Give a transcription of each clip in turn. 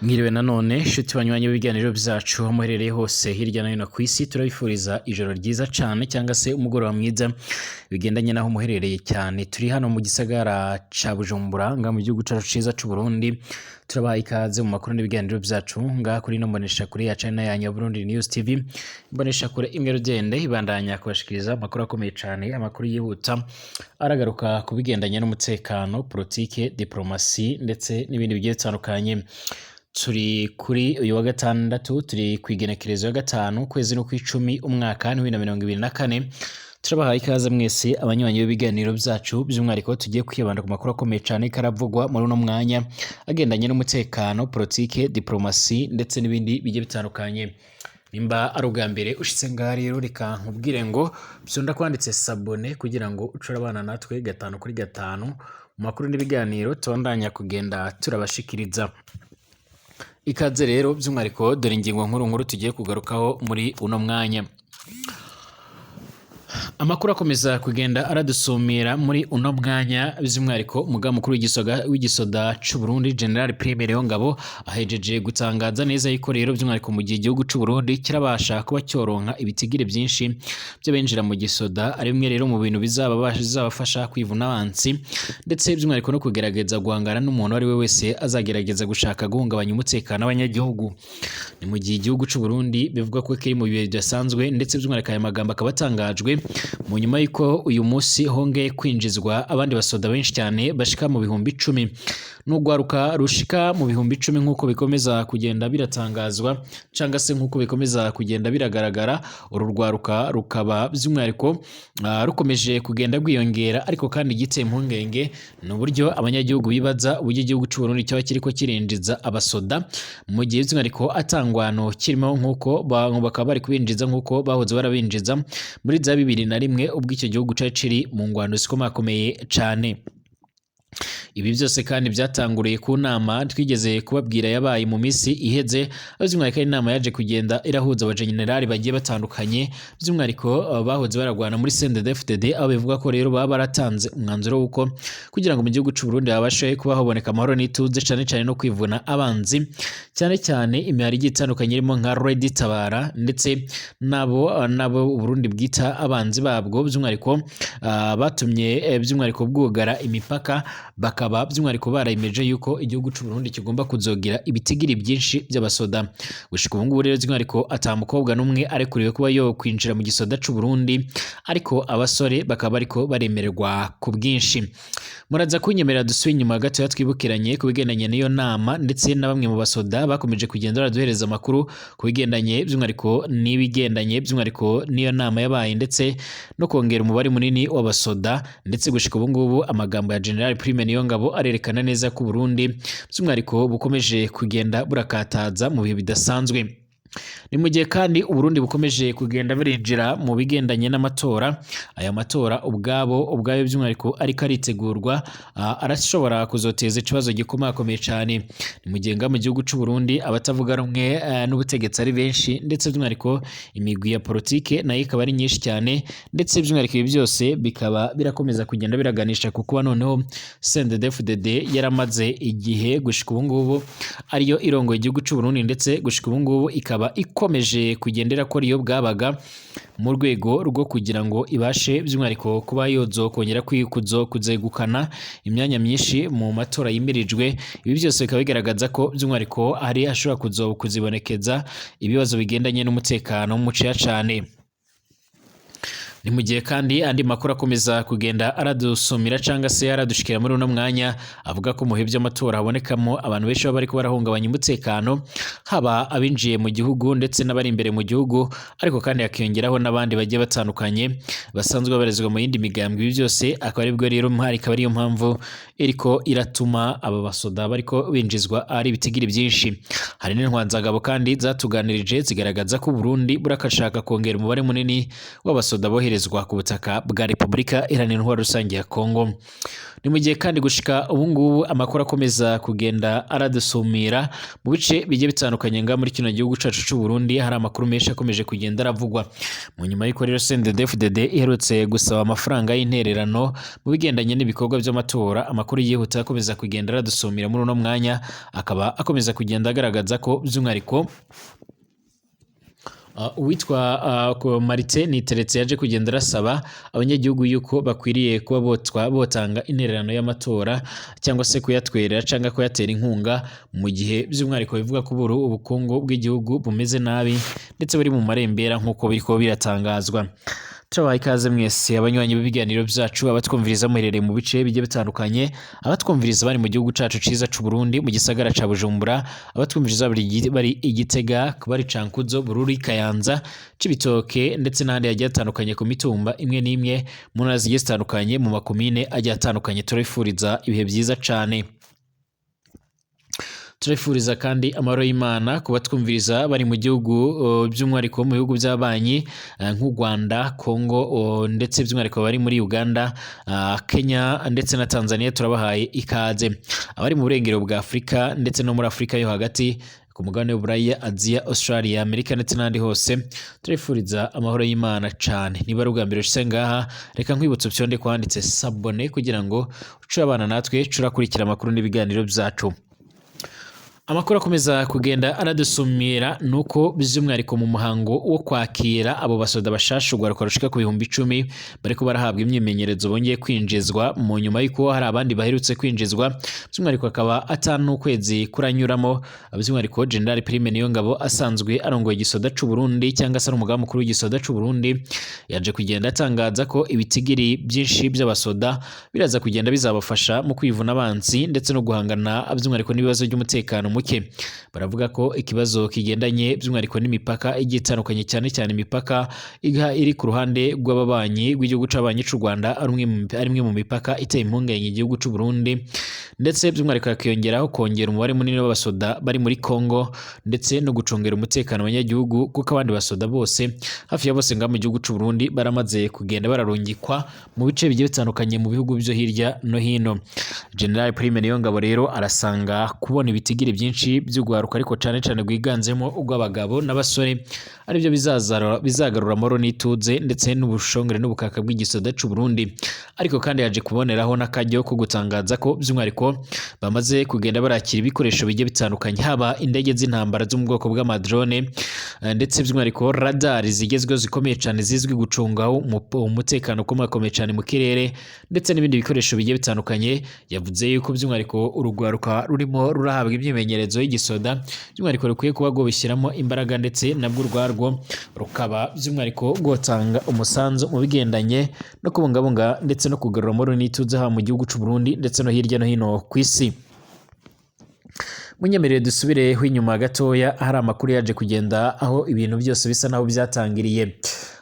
Mwiriwe nanone nshuti banywanyi b'ibiganiro byacu aho muherereye hose hirya no hino ku isi, turabifuriza ijoro ryiza cyane cyangwa se umugoroba mwiza bigendanye n'aho muherereye cyane. Turi hano mu gisagara ca Bujumbura, ngaha mu gihugu cacu ciza c'u Burundi. Turabaha ikaze mu makuru n'ibiganiro byacu ngaha kuri ino mboneshakure ya channel yanyu ya Burundi News TV, imboneshakure imwe rugende ibandanya kubashikiriza amakuru akomeye cyane, amakuru yihuta aragaruka ku bigendanye n'umutekano, politike, diplomasi ndetse n'ibindi bigiye bitandukanye. Turi kuri uyu wa gatandatu, turi ku igenekerezo ya 5 ukwezi no kw'icumi umwaka 2024. Turabahaye ikaze mwese abanywanyi b'ibiganiro byacu, by'umwihariko tugiye kwibanda ku makuru akomeye cyane karavugwa muri uno mwanya agendanye n'umutekano, politike, diplomasi ndetse n'ibindi bigiye bitandukanye. Nimba ari ubwa mbere ushitse ngaha rero, reka nkubwire ngo byunda kwanditse s'abonner kugira ngo ucore abana natwe gatanu kuri gatanu mu makuru n'ibiganiro tubandanya kugenda turabashikiriza. Ikaze rero by'umwihariko, dore ingingo nkuru nkuru tugiye kugarukaho muri uno mwanya. Amakuru akomeza kugenda aradusumira muri uno mwanya, by'umwihariko umugaba mukuru w'igisoda c'u Burundi, General Prime Niyongabo, ahejeje gutangaza neza yuko rero by'umwihariko mu gihe igihugu c'u Burundi kirabasha kuba cyoronka ibitigiri byinshi by'abinjira mu gisoda, ari bimwe rero mu bintu bizabafasha kwivuna abansi, ndetse by'umwihariko no kugerageza guhangana n'umuntu uwo ari we wese azagerageza gushaka guhungabanya umutekano w'abanyagihugu. Ni mu gihe igihugu c'u Burundi bivugwa ko kiri mu bihe bidasanzwe, ndetse by'umwihariko aya magambo akaba atangajwe mu nyuma y'uko uyu munsi hongeye kwinjizwa abandi basoda benshi cyane bashika mu 10,000, n'urwaruka rushika mu 10,000, nk'uko bikomeza kugenda biratangazwa cyangwa se nk'uko bikomeza kugenda biragaragara. Uru rwaruka rukaba by'umwihariko rukomeje kugenda rwiyongera, ariko kandi igiteye impungenge ni uburyo abanyagihugu bibaza uburyo igihugu c'u Burundi cyaba kiriko kirinjiza abasoda mu gihe by'umwihariko atangwano kirimo, nk'uko bakaba bari kubinjiza nk'uko bahoze barabinjiza muri za 2001, ubwo icyo gihugu cari kiri mu ngwano zikomakomeye cane. Ibi byose kandi byatanguriye ku nama twigeze kubabwira yabaye mu minsi iheze, aho by'umwihariko ari inama yaje kugenda irahuza abajenerali bagiye batandukanye, by'umwihariko bahoze baragwana muri CNDD-FDD, aho bivuga ko rero baba baratanze umwanzuro w'uko kugira ngo mu gihugu c'u Burundi habashe kuba haboneka amahoro n'ituze, cane cane no kwivuna abanzi, cyane cyane imihari igiye itandukanye irimo nka Red Tabara ndetse nabo Uburundi bwita abanzi babwo, by'umwihariko batumye by'umwihariko bwugara imipaka, bakaba by'umwihariko barayemeje yuko igihugu c'u Burundi kigomba kuzogira ibitigiri byinshi by'abasoda. Gushika ubu ngubu rero by'umwihariko ata mukobwa n'umwe arekuriwe kuba yo kwinjira mu gisoda c'u Burundi, ariko abasore bakaba bariko baremererwa ku bwinshi. Muraza kunyemerera dusubiye inyuma gatoya, twibukiranye ku bigendanye n'iyo nama ndetse na bamwe mu basoda bakomeje kugenda baraduhereza amakuru ku bigendanye by'umwihariko n'ibigendanye by'umwihariko n'iyo nama yabaye, ndetse no kongera umubare munini w'abasoda. Ndetse gushika ubu ngubu amagambo ya General Prime Niyongabo arerekana neza ko Burundi by'umwihariko bukomeje kugenda burakataza mu bihe bidasanzwe. Ni mu gihe kandi Uburundi bukomeje kugenda burinjira mu bigendanye n'amatora. Aya matora ubwabo ubwayo by'umwihariko ariko aritegurwa, arashobora kuzoteza ikibazo gikomakomeye cyane. Ni mu gihe mu gihugu c'u Burundi abatavuga rumwe n'ubutegetsi ari benshi, ndetse by'umwihariko imigwi ya politike nayo ikaba ari nyinshi cyane, ndetse by'umwihariko ibi byose bikaba birakomeza kugenda biraganisha ku kuba noneho CNDD-FDD yaramaze igihe gushika ubu ngubu ariyo irongoye igihugu c'u Burundi, ndetse gushika ubu ngubu ikaba ikomeje kugendera ko iyo bwabaga mu rwego rwo kugira ngo ibashe by'umwihariko kuba yozo kongera kwikuzo kuzegukana imyanya myinshi mu matora yimirijwe. Ibi byose bikaba bigaragaza ko by'umwihariko hari hashobora kuzo kuzibonekeza ibibazo bigendanye n'umutekano muceya cane. Ni mu gihe kandi andi makuru akomeza kugenda aradusumira cyangwa se aradushikira muri uno mwanya avuga ko mu bihe by'amatora habonekamo abantu benshi baba bariko barahungabanya umutekano, haba abinjiye mu gihugu ndetse n'abari imbere mu gihugu, ariko kandi hakiyongeraho n'abandi bagiye batandukanye basanzwe babarizwa mu yindi migambwe. Ibi byose akaba aribwo rero mpari, ikaba ariyo mpamvu iriko iratuma aba basoda bariko binjizwa ari ibitigiri byinshi. Hari n'intwanzagabo kandi zatuganirije zigaragaza ko Burundi burakashaka kongera umubare munini w'abasoda boherezwa boherezwa ku butaka bwa Repubulika Iharanira Intwaro Rusange ya Kongo. Ni mu gihe kandi gushika ubu ngubu amakuru akomeza kugenda aradusumira mu bice bigiye bitandukanye nga muri kino gihugu cacu c'u Burundi, hari amakuru menshi akomeje kugenda aravugwa mu nyuma y'uko rero CNDD-FDD iherutse gusaba amafaranga y'intererano mu bigendanye n'ibikorwa by'amatora. Amakuru yihuta akomeza kugenda aradusumira muri uno mwanya akaba akomeza kugenda agaragaza ko by'umwihariko uwitwa Martin Niteretse yaje kugenda arasaba abanyagihugu yuko bakwiriye kuba botanga intererano y'amatora cyangwa se kuyatwerera cyangwa kuyatera inkunga, mu gihe by'umwihariko bivuga ko ubu ubukungu bw'igihugu bumeze nabi ndetse buri mu marembera nk'uko biriko biratangazwa. Turabaha ikaze mwese abanywanyi b'ibiganiro byacu, abatwumviriza muherereye mu bice bigiye bitandukanye, abatwumviriza bari mu gihugu cacu ciza c'u Burundi mu gisagara ca Bujumbura, abatwumviriza bari i Gitega, bari Cankuzo, Bururi, Kayanza, Cibitoke ndetse n'ahandi hagiye hatandukanye ku mitumba imwe n'imwe mu ntara zigiye zitandukanye mu makomine agiye atandukanye. Turabifuriza ibihe byiza cane. Turifuriza kandi amahoro y'Imana ku batwumviriza bari mu gihugu, by'umwihariko mu bihugu by'abanyi nk'u Rwanda, Congo, ndetse by'umwihariko bari muri Uganda, Kenya ndetse na Tanzania, turabahaye ikaze. Abari mu burengero bwa Afurika ndetse no muri Afurika yo hagati, ku mugabane w'Uburaya, Aziya, Australia, Amerika ndetse n'ahandi hose, turifuriza amahoro y'Imana cane. Niba ari ubwa mbere ushitse ngaha, reka nkwibutse upyonde kwanditse s'abonner kugira ngo uce abana natwe curakurikira amakuru n'ibiganiro byacu. Amakuru akomeza kugenda aradusumira nuko by'umwihariko mu muhango wo kwakira abo basoda bashasha, urwaruka rushika ku 10,000 bariko barahabwa imyimenyerezo bongeye kwinjizwa mu nyuma y'uko hari abandi baherutse kwinjizwa, by'umwihariko akaba atanu ukwezi kuranyuramo. By'umwihariko General Prime Niyongabo asanzwe arongoye igisoda c'u Burundi cyangwa se ari umugaba mukuru w'igisoda c'u Burundi, yaje kugenda atangaza ko ibitigiri byinshi by'abasoda biraza kugenda bizabafasha mu kwivuna abansi ndetse no guhangana by'umwihariko n'ibibazo by'umutekano muke. Baravuga ko ikibazo kigendanye by'umwihariko n'imipaka igiye itandukanye, cyane cyane imipaka iri ku ruhande rw'ababanyi rw'igihugu c'abanyi c'u Rwanda, ari imwe mu mipaka iteye impungenge igihugu c'u Burundi, ndetse by'umwihariko hakiyongeraho kongera umubare munini w'abasoda bari muri Congo ndetse no gucungera umutekano abanyagihugu, kuko abandi basoda bose hafi ya bose ngaha mu gihugu c'u Burundi baramaze kugenda bararungikwa mu bice bigiye bitandukanye mu bihugu byo hirya no hino. General Prime Niyongabo rero arasanga kubona ibitigiri byinshi by'urwaruka, ariko cane cane rwiganzemo urw'abagabo n'abasore, aribyo bizagarura amahoro n'ituze ndetse n'ubushongore n'ubukaka bw'igisoda c'u Burundi. Ariko kandi yaje kuboneraho n'akaryo ko gutangaza ko by'umwihariko bamaze kugenda barakira ibikoresho bigiye bitandukanye, haba indege z'intambara zo mu bwoko bw'amadrone, ndetse by'umwihariko radar zigezweho zikomeye cane zizwi gucungaho umutekano ukomakomeye cane mu kirere, ndetse n'ibindi bikoresho bigiye bitandukanye. Yavuze yuko by'umwihariko urugwaruka rurimo rurahabwa imyimenyerezo y'igisoda by'umwihariko rukwiye kuba rwobishyiramo imbaraga, ndetse nabwo urwarwo rukaba by'umwihariko rwotanga umusanzu mu bigendanye no kubungabunga ndetse no kugarura amahoro n'ituze haba mu gihugu c'u Burundi ndetse no hirya no hino ku isi. Munyemerere dusubireho inyuma gatoya, hari amakuru yaje kugenda aho ibintu byose bisa naho byatangiriye.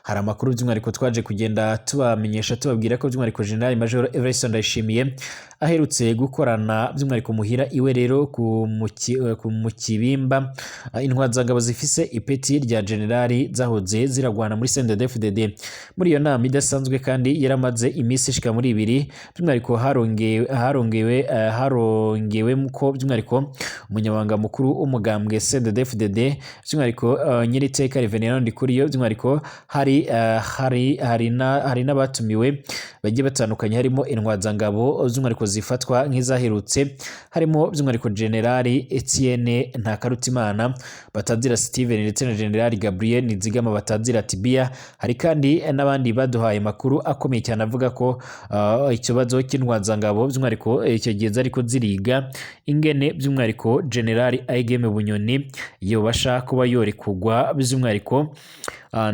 Hari amakuru by'umwihariko twaje kugenda tubamenyesha, tubabwira ko by'umwihariko General Major Evariste Ndayishimiye aherutse gukorana by'umwihariko muhira iwe rero mu Kibimba intwazangabo zifise ipeti rya generali zahoze ziragwana muri CNDD-FDD. Muri iyo nama idasanzwe kandi yaramaze iminsi ishika muri ibiri, by'umwihariko harongewe ko by'umwihariko umunyamabanga mukuru w'umugambwe CNDD-FDD by'umwihariko Nyiriteka Reverend Ndikuriyo, by'umwihariko hari n'abatumiwe bagiye batandukanye, harimo intwazangabo by'umwihariko zifatwa nk'izaherutse, harimo by'umwihariko Generali Etienne Ntakarutimana Batazira Steven ndetse na Generali Gabriel Nizigama Batazira Tibia. Hari kandi n'abandi baduhaye amakuru akomeye cyane avuga ko ikibazo cy'intwazangabo by'umwihariko icyo gihe zariko ziriga ingene by'umwihariko Generali Aigeme Bunyoni yobasha kuba yorekugwa by'umwihariko,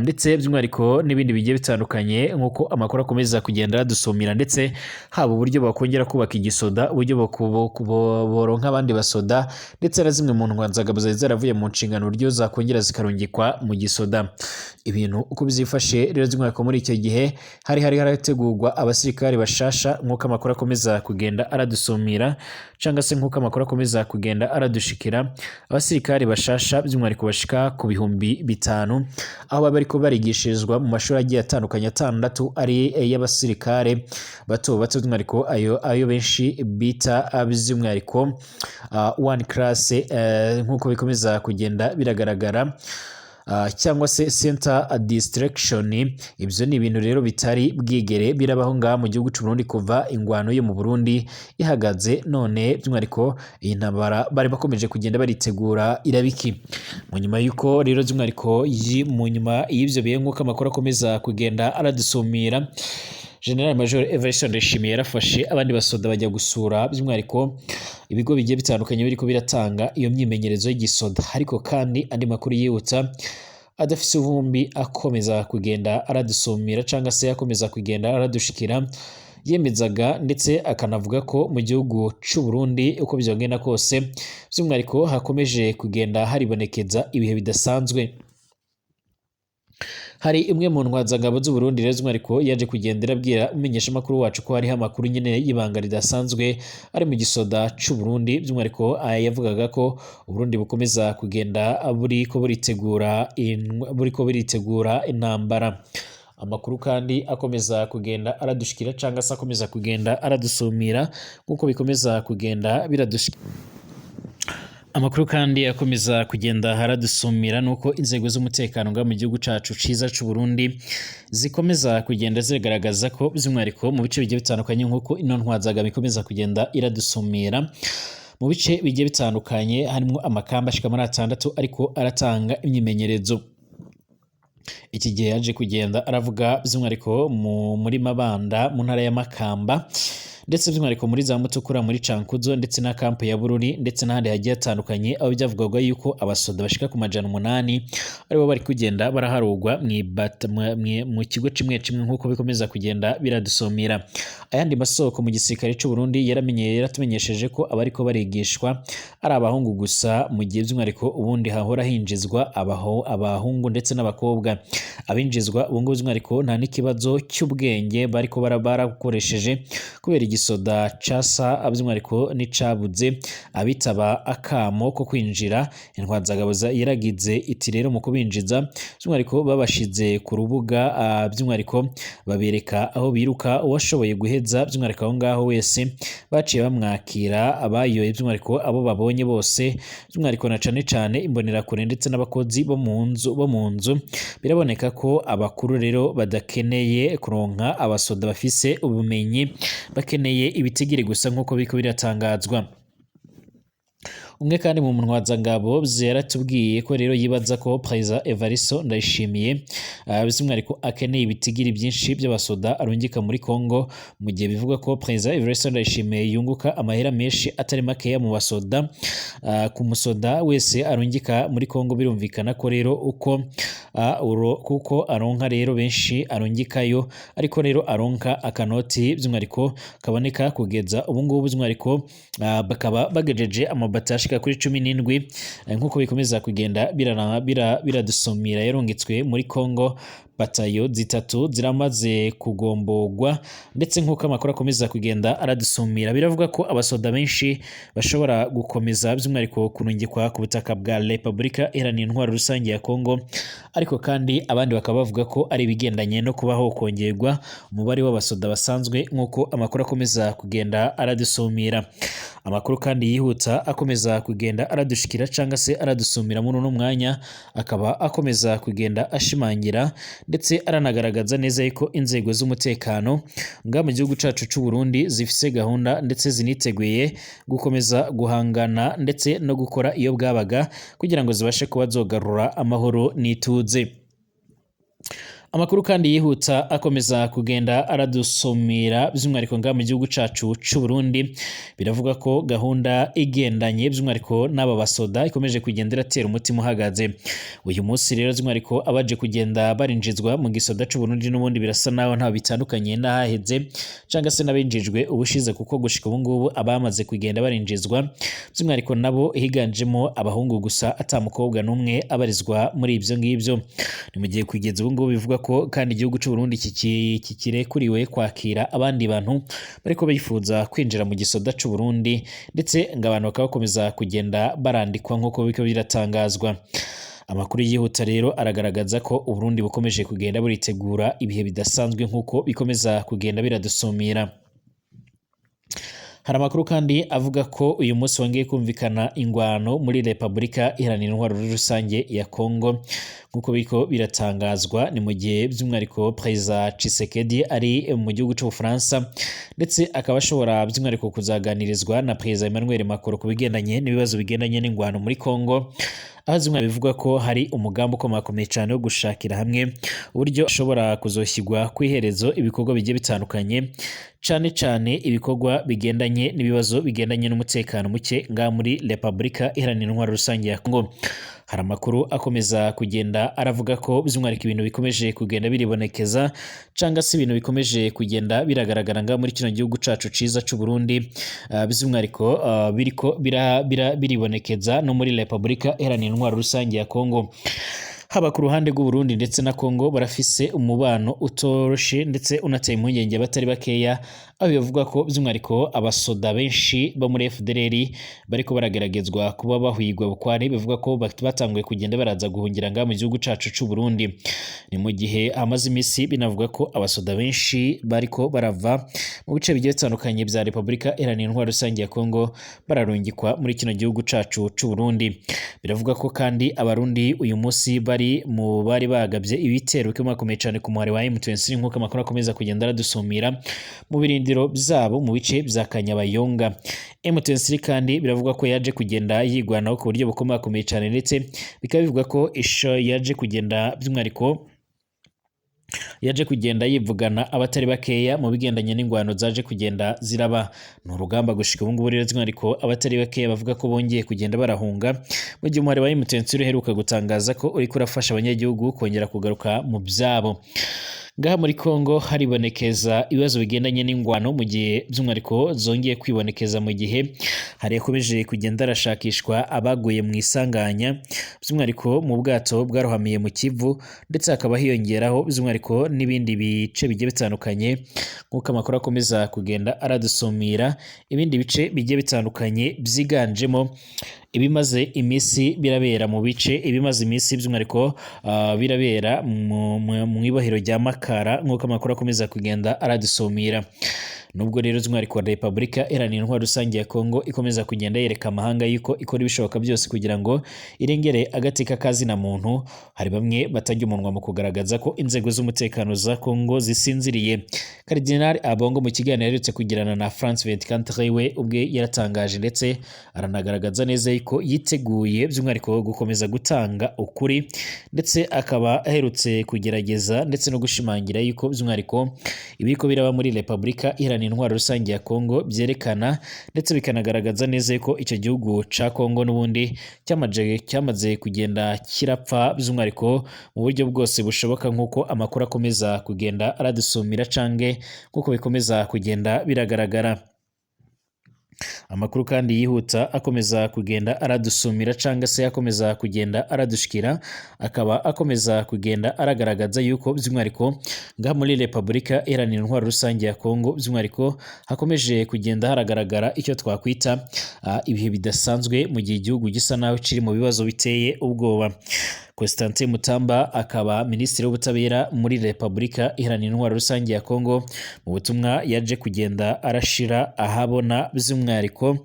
ndetse by'umwihariko n'ibindi bigiye bitandukanye nk'uko amakuru akomeza kugenda dusumira, ndetse haba uburyo bakongera kubaka igisoda, uburyo boronka abandi basoda, ndetse na zimwe mu ntwanzangabo zari zaravuye mu nshingano uburyo zakongera zikarungikwa mu gisoda. Ibintu uko byifashe rero by'umwihariko muri icyo gihe hari harategurwa abasirikari bashasha nk'uko amakuru akomeza kugenda aradusumira, cyangwa se nk'uko amakuru akomeza kugenda aradushikira, abasirikari bashasha by'umwihariko bashika ku 5,000 aho kuba bariko barigishirizwa mu mashuri agiye atandukanye atandatu ari y'abasirikare bato bato, by'umwihariko ayo benshi bita by'umwihariko one class, nk'uko bikomeza kugenda biragaragara, cyangwa se center distraction. Ibyo ni ibintu rero bitari bwigere birabaho ngaha mu gihugu cy'u Burundi kuva ingwano yo mu Burundi ihagaze. None by'umwihariko iyi ntambara bari bakomeje kugenda baritegura irabiki mu nyuma y'uko rero by'umwihariko mu nyuma y'ibyo bihe, nk'uko amakuru akomeza kugenda aradusumira, General Major Evariste Ndayishimiye yarafashe abandi basoda bajya gusura by'umwihariko ibigo bigiye bitandukanye biriko biratanga iyo myimenyerezo y'igisoda. Ariko kandi andi makuru yibutsa adafise ivumbi akomeza kugenda aradusumira cyangwa se akomeza kugenda aradushikira, yemezaga ndetse akanavuga ko mu gihugu c'u Burundi, uko byogenda kose, by'umwihariko hakomeje kugenda haribonekeza ibihe bidasanzwe. Hari imwe mu ntwazangabo z'u Burundi rero by'umwihariko yaje kugenda irabwira umumenyeshamakuru wacu ko hariho amakuru nyine y'ibanga ridasanzwe ari mu gisoda c'u Burundi. By'umwihariko aya yavugaga ko u Burundi bukomeza kugenda buriko buritegura intambara. Amakuru kandi akomeza kugenda aradushikira cyangwa se akomeza kugenda aradusumira, nk'uko bikomeza kugenda biradushikira. Amakuru kandi akomeza kugenda haradusumira nuko inzego z'umutekano ngaha mu gihugu cacu ciza c'u Burundi zikomeza kugenda zigaragaza ko by'umwihariko mu bice bigiye bitandukanye, nk'uko ino ntwazagabo ikomeza kugenda iradusumira, mu bice bigiye bitandukanye harimo amakamba ashika muri atandatu ariko aratanga imyimenyerezo. Iki gihe yaje kugenda aravuga by'umwihariko muri Mabanda mu ntara ya Makamba, ndetse by'umwihariko muri za Mutukura, muri Cankuzo, ndetse na kampu ya Bururi, ndetse n'ahandi hagiye hatandukanye, aho byavugwaga yuko abasoda bashika ku 800 aribo bari kugenda baraharugwa mu kigo kimwe kimwe, nk'uko bikomeza kugenda biradusomera. Ayandi masoko mu gisirikare cy'u Burundi yaratumenyesheje ko abariko barigishwa ari abahungu gusa, mu gihe by'umwihariko ubundi hahora hinjizwa abahungu ndetse n'abakobwa. Abinjizwa ubu ngubu by'umwihariko nta n'ikibazo cy'ubwenge bariko barakoresheje, kubera igisoda casa by'umwihariko n'icabuze abitaba akamo ko kwinjira. Intwazangabo yaragize iti: "Rero mu kubinjiza by'umwihariko babashize ku rubuga, by'umwihariko babereka aho biruka. Uwashoboye guheza by'umwihariko aho ngaho wese baciye bamwakira. Abayoye by'umwihariko abo babonye bose, by'umwihariko na cane cane imbonerakure ndetse n'abakozi bo mu nzu. Biraboneka ko abakuru rero badakeneye kuronka abasoda bafise ubumenyi, bakeneye ibitigiri gusa," nk'uko biriko biratangazwa. Umwe kandi mu ntwazangabo yaratubwiye ko rero yibaza ko Perezida Evaristo Ndayishimiye by'umwihariko akeneye ibitigiri byinshi by'abasoda arungika muri Congo, mu gihe bivuga ko Perezida Evaristo Ndayishimiye yunguka amahera menshi atari makeya mu basoda, ku musoda wese arungika muri Congo. Birumvikana ko rero uko kuko aronka rero benshi arungikayo, ariko rero aronka akanoti by'umwihariko kaboneka. Kugeza ubu ngubu by'umwihariko bakaba bagejeje amabati ashika kuri 17, nk'uko bikomeza kugenda biradusumira, yarungitswe muri Congo. Batayo zitatu ziramaze kugomborwa, ndetse nk'uko amakuru akomeza kugenda aradusumira, biravuga ko abasoda benshi bashobora gukomeza by'umwihariko kurungikwa ku butaka bwa Repubulika Iharanira Intwaro Rusange ya Congo. Ariko kandi abandi bakaba bavuga ko ari ibigendanye no kubaho kongerwa umubare w'abasoda basanzwe, nk'uko amakuru akomeza kugenda aradusumira. Amakuru kandi yihuta akomeza kugenda aradushikira cyangwa se aradusumira muri uno mwanya akaba akomeza kugenda ashimangira ndetse aranagaragaza neza yuko inzego z'umutekano nga mu gihugu cacu c'u Burundi zifise gahunda ndetse ziniteguye gukomeza guhangana ndetse no gukora iyo bwabaga kugira ngo zibashe kuba zogarura amahoro n'ituze. Amakuru kandi yihuta akomeza kugenda aradusumira by'umwihariko nga mu gihugu cacu c'u Burundi, biravuga ko gahunda igendanye by'umwihariko n'aba basoda ikomeje kugenda iratera umutima uhagaze. Uyu munsi rero by'umwihariko abaje kugenda barinjizwa mu gisoda c'u Burundi n'ubundi birasa naho ntaho bitandukanye n'ahaheze cyangwa se n'abinjijwe ubushize, kuko gushika ubu ngubu abamaze kugenda barinjizwa by'umwihariko nabo higanjemo abahungu gusa, ata mukobwa n'umwe abarizwa muri ibyo ngibyo. Ni mu gihe kugeza ubu ngubu bivuga ko kandi igihugu c'u Burundi kikirekuriwe kwakira abandi bantu bariko bifuza kwinjira mu gisoda c'u Burundi, ndetse ngo abantu bakaba bakomeza kugenda barandikwa, nk'uko biriko biratangazwa. Amakuru yihuta rero aragaragaza ko Uburundi bukomeje kugenda buritegura ibihe bidasanzwe nk'uko bikomeza kugenda biradusumira. Hari amakuru kandi avuga ko uyu munsi wongeye kumvikana ingwano muri Repubulika Iharanira Intwaro Rusange ya Kongo, nk'uko biriko biratangazwa. Ni mu gihe by'umwihariko Perezida Tshisekedi ari mu gihugu c'Ubufaransa, ndetse akaba ashobora by'umwihariko kuzaganirizwa na Perezida Emmanuel Macron ku bigendanye n'ibibazo bigendanye n'ingwano muri Kongo, aho zimwe bivuga ko hari umugambi ukomakomeye cyane wo gushakira hamwe uburyo ashobora kuzoshyirwa ku iherezo ibikorwa bigiye bitandukanye, cane cane ibikorwa bigendanye n'ibibazo bigendanye n'umutekano muke ngaha muri Repubulika Iharanira Intwaro Rusange ya Kongo. Hari amakuru akomeza kugenda aravuga ko by'umwihariko ibintu bikomeje kugenda biribonekeza, canga se ibintu bikomeje kugenda biragaragara ngaha muri kino gihugu cacu ciza c'u Burundi, by'umwihariko biriko biribonekeza no muri Repubulika Iharanira Intwaro Rusange ya Kongo. Haba ku ruhande rw'u Burundi ndetse na Kongo barafise umubano utoroshe ndetse unateye impungenge abatari bakeya, aho bivugwa ko by'umwihariko abasoda benshi bo muri FDLR bariko barageragezwa kuba bahwigwa bukware, bivuga ko batanguye kugenda baraza guhungira ngaha mu gihugu cacu c'u Burundi. Ni mu gihe hamaze imisi binavuga ko abasoda benshi bariko barava mu bice bigiye bitandukanye vya Repubulika Iharanira Intwaro Rusange ya Kongo bararungikwa muri kino gihugu cacu c'u Burundi. Biravuga ko kandi abarundi uyu munsi bari mu bari bagabye ibitero bikomakomeye cyane ku muhari wa M23, nk'uko amakuru akomeza kugenda aradusumira, mu birindiro byabo mu bice bya Kanyabayonga. M23 kandi biravuga ko yaje kugenda yigwanaho ku buryo bukomakomeye cyane, ndetse bikaba bivuga ko isho yaje kugenda by'umwihariko yaje kugenda yivugana abatari bakeya mu bigendanye n'ingwano zaje kugenda ziraba. Ni urugamba gushika ubu ngubu rero by'umwihariko abatari bakeya bavuga ko bongeye kugenda barahunga, mu gihe umuhari wa M23 uheruka gutangaza ko uriko urafasha abanyagihugu kongera kugaruka mu byabo. Ngaha muri Kongo haribonekeza ibibazo bigendanye n'ingwano, mu gihe by'umwihariko zongeye kwibonekeza mu gihe hari yakomeje kugenda arashakishwa abaguye mu isanganya, by'umwihariko mu bwato bwarohamiye mu Kivu, ndetse hakaba hiyongeraho by'umwihariko n'ibindi bice bigiye bitandukanye, nk'uko amakuru akomeza kugenda aradusumira. Ibindi bice bigiye bitandukanye byiganjemo ibimaze iminsi birabera mu bice, ibimaze iminsi by'umwihariko birabera mu ibohero rya Makara, nk'uko amakuru akomeza kugenda aradusumira. Nubwo rero by'umwihariko Repubulika Iharanira Intwaro Rusange ya Kongo ikomeza kugenda yereka amahanga yuko ikora ibishoboka byose kugira ngo irengere agateka kazina muntu, hari bamwe batajya umunwa mu kugaragaza ko inzego z'umutekano za Kongo zisinziriye. Cardinal Abongo mu kiganiro aherutse kugirana na France 24 we ubwe yaratangaje ndetse aranagaragaza neza yuko yiteguye by'umwihariko gukomeza gutanga ukuri, ndetse akaba aherutse kugerageza ndetse no gushimangira yuko by'umwihariko ibiriko biraba muri Repubulika Iharanira Intwaro Rusange ya Kongo byerekana ndetse bikanagaragaza neza yuko icyo gihugu ca Kongo n'ubundi cyamaze kugenda kirapfa by'umwihariko mu buryo bwose bushoboka, nk'uko amakuru akomeza kugenda aradusumira cange nk'uko bikomeza kugenda biragaragara. Amakuru kandi yihuta akomeza kugenda aradusumira canga se akomeza kugenda aradushikira, akaba akomeza kugenda aragaragaza yuko by'umwihariko ngaha muri Repubulika Iharanira Intwaro Rusange ya Kongo by'umwihariko hakomeje kugenda haragaragara icyo twakwita ibihe bidasanzwe, mu gihe igihugu gisa naho kiri mu bibazo biteye ubwoba. Constantin Mutamba akaba minisitiri w'ubutabera muri Repubulika Iharanira Intwaro Rusange ya Kongo, mu butumwa yaje kugenda arashira ahabona by'umwihariko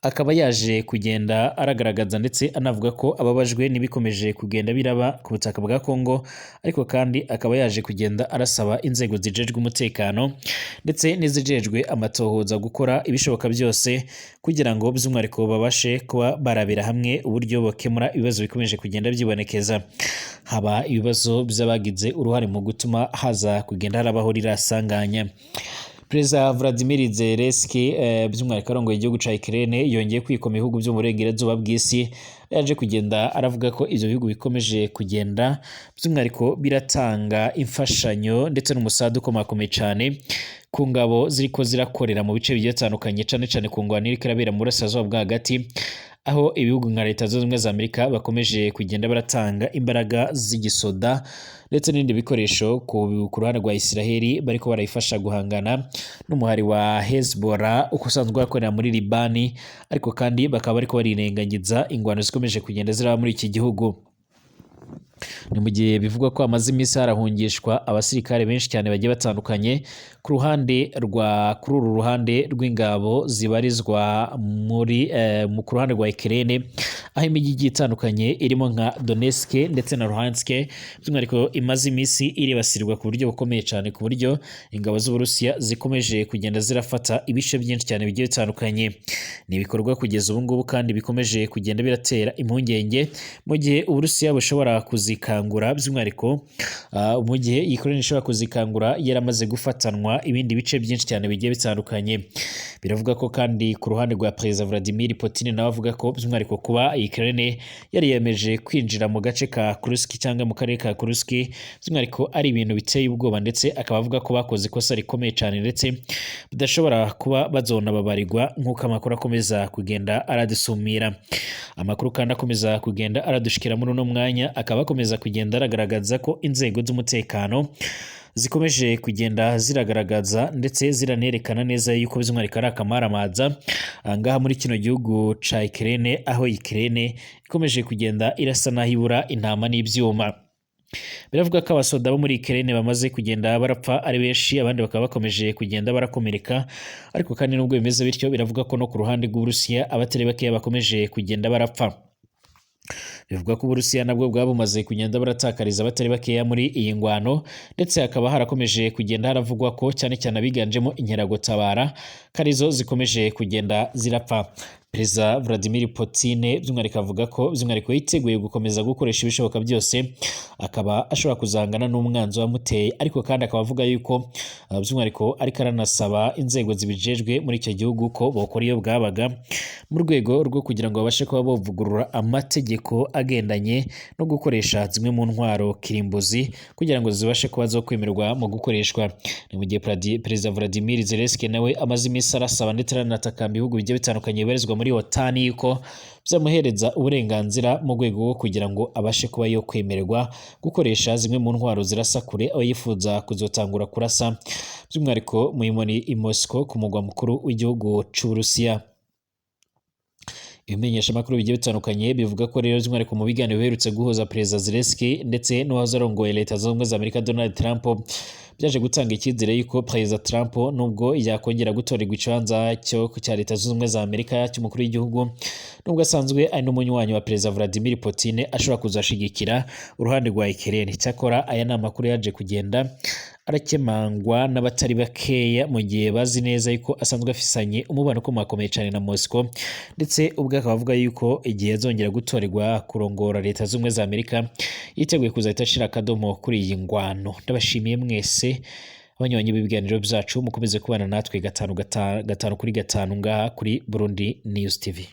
akaba yaje kugenda aragaragaza ndetse anavuga ko ababajwe n'ibikomeje kugenda biraba ku butaka bwa Kongo, ariko kandi akaba yaje kugenda arasaba inzego zijejwe umutekano ndetse n'izijejwe amatohoza gukora ibishoboka byose kugira ngo by'umwihariko babashe kuba barabira hamwe uburyo bakemura ibibazo bikomeje kugenda byibonekeza. Haba ibibazo by'abagize uruhare mu gutuma haza kugenda harabaho rirasanganya. Perezida Vladimir Zelensky by'umwihariko arongoye igihugu ca Ukraine yongeye kwikoma ibihugu byo mu burengerazuba bw'isi, yaje kugenda aravuga ko ivyo bihugu bikomeje kugenda by'umwihariko biratanga imfashanyo ndetse n'umusada ukomakomeye cane ku ngabo ziriko zirakorera mu bice bigiye bitandukanye, cane cane ku ngwano iriko irabera mu burasirazuba bwo hagati, aho ibihugu nka Leta Zunze Ubumwe za Amerika bakomeje kugenda baratanga imbaraga z'igisoda ndetse n'ibindi bikoresho ku ruhande rwa Israheli bariko barayifasha guhangana n'umuhari wa Hezbollah usanzwe akorera muri Libani, ariko kandi bakaba bariko barirengagiza ingwano zikomeje kugenda ziraba muri iki gihugu. Ni mu gihe bivugwa ko hamaze iminsi harahungishwa abasirikare benshi cyane bagiye batandukanye ku ruhande rwa kuri uru ruhande rw'ingabo zibarizwa muri ku ruhande rwa Ukraine, aho imijyi igiye itandukanye irimo nka Donetsk ndetse na Luhansk by'umwihariko imaze iminsi iribasirwa ku buryo bukomeye cyane, ku buryo ingabo z'Uburusiya zikomeje kugenda zirafata ibice byinshi cyane bigiye bitandukanye. Ni ibikorwa kugeza ubu ngubu kandi bikomeje kugenda biratera impungenge mu gihe Uburusiya bushobora kuzikangura, by'umwihariko mu gihe Ukraine ishobora kuzikangura yaramaze gufatanwa ibindi bice byinshi cyane bigiye bitandukanye. Biravuga ko kandi ku ruhande rwa Perezida Vladimir Putin nawe avuga ko by'umwihariko kuba Ukraine yariyemeje kwinjira mu gace ka Kursk cyangwa mu karere ka Kursk by'umwihariko ari ibintu biteye ubwoba, ndetse akaba avuga ko bakoze ikosa rikomeye cyane ndetse badashobora kuba bazonababarirwa, nk'uko amakuru akomeza kugenda aradusumira. Amakuru kandi akomeza kugenda aradushikira muri uno mwanya akaba akomeza kugenda aragaragaza ko inzego z'umutekano zikomeje kugenda ziragaragaza ndetse ziranerekana neza yuko by'umwihariko ari akamaramaza ngaha muri kino gihugu ca Ukraine, aho Ukraine ikomeje kugenda irasa naho ibura intama n'ivyuma. Biravuga ko abasoda bo muri Ukraine bamaze kugenda barapfa ari benshi, abandi bakaba bakomeje kugenda barakomereka. Ariko kandi nubwo bimeze bityo, biravuga ko no ku ruhande rw'Uburusiya abatari bakeya bakomeje kugenda barapfa. Bivuga ko Uburusiya nabwo bwaba bumaze kugenda baratakariza abatari bakeya muri iyi ngwano, ndetse hakaba harakomeje kugenda haravugwa ko cyane cyane abiganjemo inkeragutabara ko arizo zikomeje kugenda zirapfa. Perezida Vladimir Putin by'umwihariko avuga ko by'umwihariko yiteguye gukomeza gukoresha ibishoboka byose, akaba ashobora kuzangana n'umwanzi wamuteye. Ariko kandi akaba avuga yuko by'umwihariko ariko aranasaba inzego zibijejwe muri icyo gihugu ko bokora iyo bwabaga mu rwego rwo kugira ngo babashe kuba bavugurura amategeko agendanye no gukoresha zimwe mu ntwaro kirimbuzi kugira ngo zibashe kuba zo kwemerwa mu gukoreshwa. Ni mu gihe Perezida Vladimir Zelensky nawe amaze iminsi arasaba ndetse aranatakamba ibihugu bigiye bitandukanye bibarizwa muri OTAN yuko byamuhereza uburenganzira mu rwego rwo kugira ngo abashe kuba yo kwemererwa gukoresha zimwe mu ntwaro zirasa kure, aho yifuza kuzotangura kurasa by'umwihariko muri i Moscow ku mugwa mukuru w'igihugu c'Uburusiya. Ibimenyeshamakuru bigiye bitandukanye bivuga ko rero by'umwihariko mu biganiro biherutse guhuza Perezida Zelensky ndetse n'uwahoze arongoye Leta Zunze Ubumwe za Amerika Donald Trump, byaje gutanga icyizere yuko Perezida Trump nubwo yakongera gutorerwa ikibanza cyo cya Leta Zunze Ubumwe za Amerika cy'umukuru w'igihugu, nubwo asanzwe ari n'umunywanyi wa Perezida Vladimir Putin, ashobora kuzashigikira uruhande rwa Ukraine. Cyakora aya ni amakuru yaje kugenda arakemangwa n'abatari bakeya, mu gihe bazi neza yuko asanzwe afisanye umubano ukomakomeye cyane na Moscow, ndetse ubwo akaba avuga yuko igihe azongera gutorerwa kurongora Leta Zunze Ubumwe za Amerika yiteguye kuzahita ashira akadomo kuri iyi ngwano. Ndabashimiye mwese abanywanyi b'ibiganiro byacu, mukomeze kubana natwe gatanu gatanu kuri gatanu ngaha kuri Burundi News TV.